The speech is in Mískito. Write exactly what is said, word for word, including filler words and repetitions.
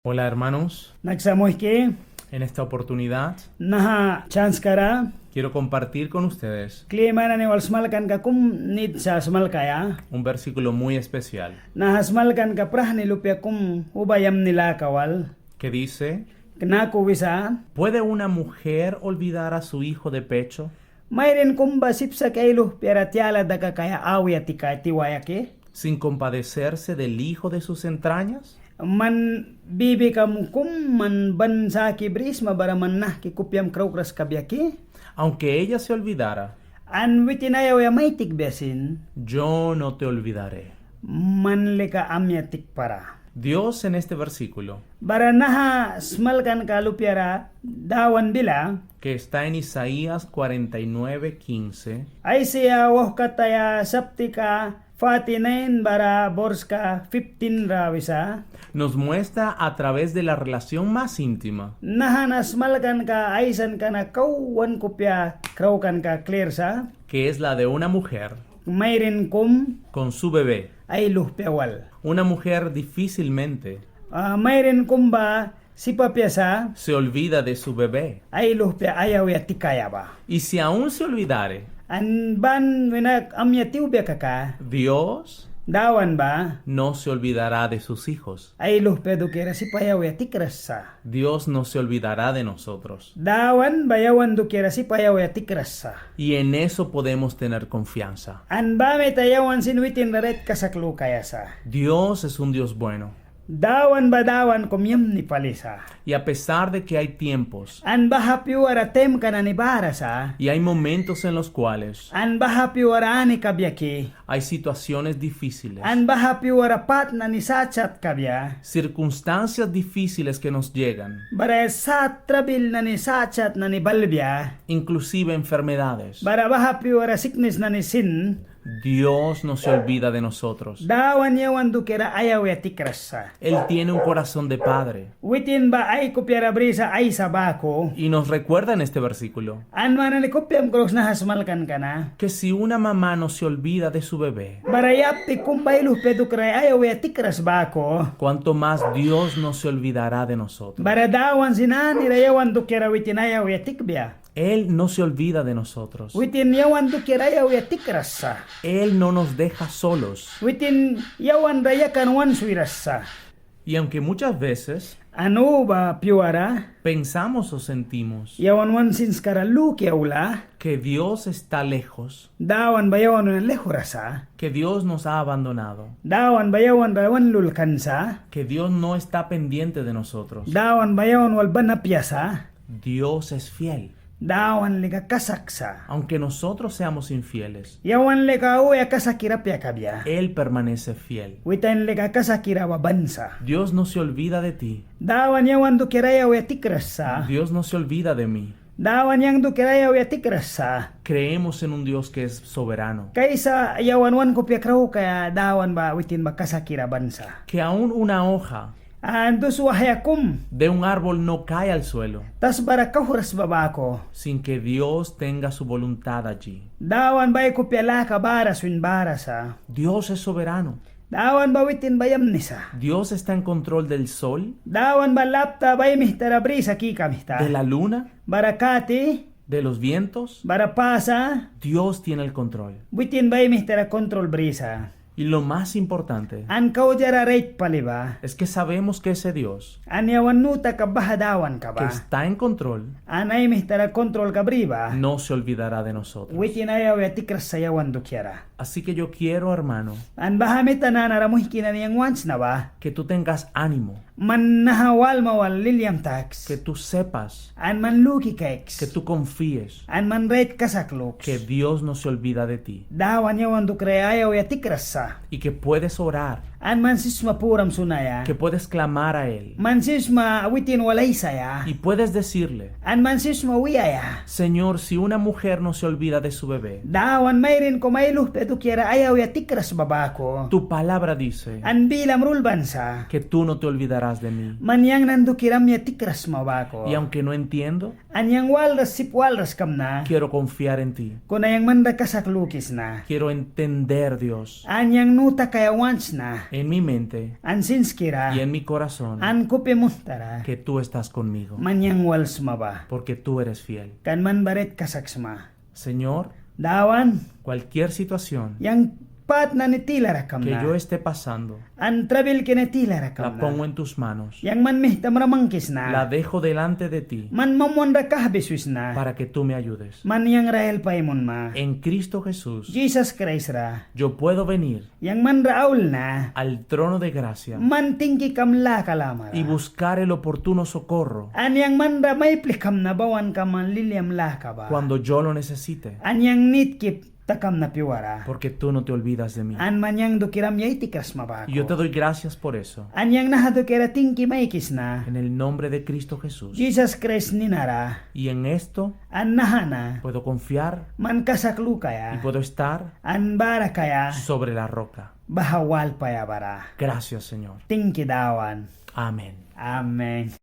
Hola, hermanos. Naksa muihki. En esta oportunidad, naha chanska ra, quiero compartir con ustedes, kli mai nani wal smalkanka kum nit sa smalkaia, un versículo muy especial, naha smalkanka prahni lupia kum uba yamni laka wal, que dice, naku wisa: ¿Puede una mujer olvidar a su hijo de pecho? Mairin kum ba sip sa ki ai luhpia ra tiala dakakaia auya tikaia tiwaia ki? ¿Sin compadecerse del hijo de sus entrañas? Man bibikam kum man ban saki brisma bara man nahki kupiam kraukras kabia ki? Aunque ella se olvidara, an witin ai auya mai tikbia sin, yo no te olvidaré. Man lika amya tikpara. Dios en este versículo, bara naha smalkanka lupia ra Dawan bila, que está en Isaías cuarenta y nueve quince, Aisaia wauhkataya saptika forty nine bara borska fifteen ra wisa, nos muestra a través de la relación más íntima, naha na smalkanka aisanka na kau wan kupia kraukanka klir sa, que es la de una mujer, mairin kum, con su bebé, ai luhpia wal. Una mujer difícilmente, ah, mairin kum ba sip apia sa, se olvida de su bebé, ai luhpia ai auya tikaia ba. Y si aún se olvidare, an ban wina amya tiwbia kaka, Dios, Dawan ba, no se olvidará de sus hijos, ai luhpia dukiara sip ai auya tikras sa. Dios no se olvidará de nosotros. Dawan ba yawan dukiara sip ai auya tikras sa. Y en eso podemos tener confianza. An ba mita yawan sin witin ra rait kasak lukaia sa. Dios es un Dios bueno. Dawan ba Dawan kum yamni pali sa. Y a pesar de que hay tiempos, an baha pyuara taimka nani bara sa, y hay momentos en los cuales, an baha pyuara ani kabia ki, hay situaciones difíciles, an baha pyuara pat nani sat sat kabia, circunstancias difíciles que nos llegan, bara sat trabil nani sat sat nani balbia, inclusive enfermedades, bara baha pyuara siknis nani sin, Dios no se olvida de nosotros. Dawan yawan dukiara ai auya tikras sa. Él tiene un corazón de padre. Witin ba ai kupiara brisa aisa baku. Y nos recuerda en este versículo, an man nani kupiam krauks naha smalkanka na, que si una mamá no se olvida de su bebé, bara yapti kum ba ai luhpia dukiara ai auya tikras baku, cuánto más Dios no se olvidará de nosotros. Bara Dawan sin anira yawan dukiara witin ai auya tikbia. Él no se olvida de nosotros. Witin yawan dukiara ai auya tikras sa. Él no nos deja solos. Witin yawan ra yakan wan swiras sa. Y aunque muchas veces, an uba pyuara, pensamos o sentimos, yawan wan sinskara luki aula, que Dios está lejos, Dawan ba yawan wina laihura sa, que Dios nos ha abandonado, Dawan ba yawan ra wan lulkan sa, que Dios no está pendiente de nosotros, Dawan ba yawan wal ban apia sa. Dios es fiel. Dawan lika kasak sa. Aunque nosotros seamos infieles, yawan lika uya kasakkira apia kabia, Él permanece fiel. Witin lika kasakkira ba ban sa. Dios no se olvida de ti. Dawan yawan dukiara ai auya tikras sa. Dios no se olvida de mí. Dawan yang dukiara ai auya tikras sa. Creemos en un Dios que es soberano. Kaisa yawan wan kupia kraukaia Dawan ba witin ba kasakkira ban sa. Que aún una hoja, an dus wahya kum, de un árbol no cae al suelo, tasbara kauhras ba baku, sin que Dios tenga su voluntad allí. Dawan ba ai kupia laka bara swin bara sa. Dios es soberano. Dawan ba witin ba yamni sa. Dios está en control del sol, Dawan ba lapta ba ai mihtara brisa kika mihta, de la luna, bara kati, de los vientos, bara pasa. Dios tiene el control. Witin ba ai mihtara control brisa. Y lo más importante, an kau diara rait pali ba, es que sabemos que ese Dios, an yawan nu taka baha Dawanka ba, que está en control, an ai mihtara controlka bri ba, no se olvidará de nosotros, witin ai auya tikras sa yawan dukiara. Así que yo quiero, hermano, an baha mita nanara muihki nani yang want sna ba, que tú tengas ánimo, man naha walma wal liliam taks, que tú sepas, an man luki kaiks, que tú confíes, an man rait kasak luks, que Dios no se olvida de ti, Dawan yawan dukiara ai auya tikras sa, y que puedes orar, an man sip sma puram sunaia, que puedes clamar a Él, man sip sma witin wal aisaia, y puedes decirle, an man sip sma wiaia: Señor, si una mujer no se olvida de su bebé, Dawan, mairin kum ai luhpia dukiara ai auya tikras ba baku, tu palabra dice, an bilam ra ulban sa, que tú no te olvidarás de mí, man yang nani dukiara amya tikras sma baku. Y aunque no entiendo, an yang walras sip walras kamna, quiero confiar en ti, kuna yang man ra kasak lukisna. Quiero entender, Dios, an yang nu takaia want sna. En mi mente. An sinskira. Y en mi corazón. An kupi munhtara. Que tú estás conmigo. Man yang wal sma ba. Porque tú eres fiel. Kan man ba rait kasak sma. Señor, Dawan, cualquier situación yang pat nani tilara kamna, que yo esté pasando, an trabilki nani tilara kamna, la pongo en tus manos. Yang man mihtamra mangkisna. La dejo delante de ti. Man mamwanra kahbi swisna. Para que tú me ayudes. Man yangra help ai munma. En Cristo Jesús. Jisas Kraist ra. Yo puedo venir. Yang manra aulna. Al trono de gracia. Man tingkikam laka lamara. Y buscar el oportuno socorro. An yang manra mai plikamna bawanka man liliam laka ba. Cuando yo lo necesite. An yang nitki takamna pyuara. Porque tú no te olvidas de mí. An man yang dukiram ai tikras sma baku. Y yo te doy gracias por eso. An yang naha dukiara tingki maikisna. En el nombre de Cristo Jesús. Jisas Kraist nina ra. Y en esto. An naha na. Puedo confiar. Man kasak lukaia. Y puedo estar. An bara kaia. Sobre la roca. Baha walpaia bara. Gracias, Señor. Tingki Dawan. Amén. Amén.